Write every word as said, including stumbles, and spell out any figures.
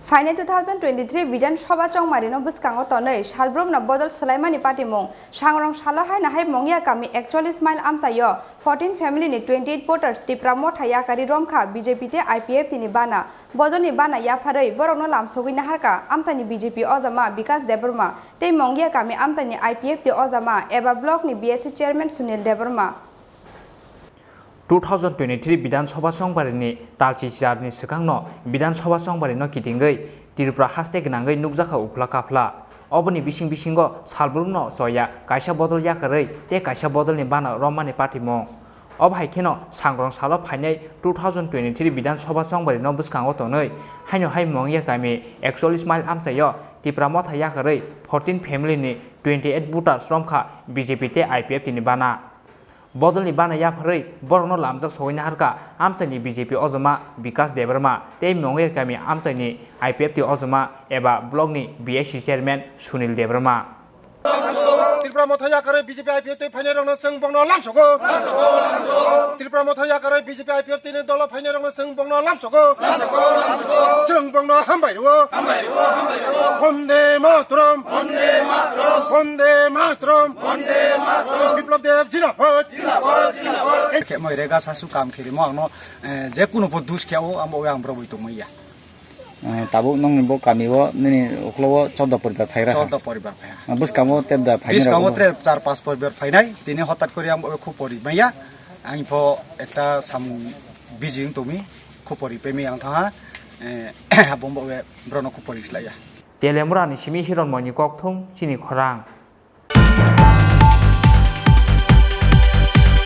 Phainai two thousand twenty-three Bidhan Sabha chongmarino bwskango tonwi salbrumno bodol swlaimani patimung. Sangrong salo haino hai Mongya kami ekchollis mile amchaio fourteen family ni twenty eight voters Tipra Motha yakarwi romkha B J P tei I P F T ni bana. Bodolni bana yapharwi borokno lamsogwi naharkha amchaini B J P ojama Bikas Debbarma tei Mongya kami amchaini I P F T ojama eba block ni B S C chairman Sunil Debbarma. Two thousand twenty-three Bidhan Sabha chongbarini talchi charni swkangno Bidhan Sabha chongbarino kitingwi Tripura haste gwnangwi nukjakha uphla kaphla. Oboni bising bisingo salbrumno choya kaisa bodol yakarwi tei kaisa bodolni bana romani patimung. Obo hai kheno sangrong salo phainai two thousand twenty-three Bidhan Sabha chongbarino bwskango tonwi haino hai Mongya kami ekchollis mile amchaio Tipra Motha yakarwi fourteen family ni twenty eight voters romkha B J P tei I P F T ni bana. Bodolni bana yapharwi borokno lamjak sogwi naharkha amchaini B J P ojama Bikas Debbarma tei Mongya kami amchaini I P F T ojama eba blockni B S C chairman Sunil Debbarma. Tripura Motha yakarwi B J P I P F twi phainai rokno chwng bongno lamsogo. Tripura Motha yakarwi B J P I P F twi ni dolo phainai rokno chwng bongno lamsogo. Chwng bongno hambai rwo. Bonde Mataram. Bonde Mataram. Biplab Deb Jindabad. Khe moi rega sasu kam khirimo angno je kuno bo dus khe o amo ang broboi tongmaya. Tabuk nongni bo kami o nini uklo o chordo poribar phaigra. Chordo poribar phai. Bwskango tebda phai. Bwskango tre char pas poribar phainai tini hotat kori ang bo khupori maya. Ang pho ekta samung busy wng tongmi khupori pemi ang thaha. Bombo we brono khupori slaya. Telemura ni simi Hironmoyni kokthung chini khorang.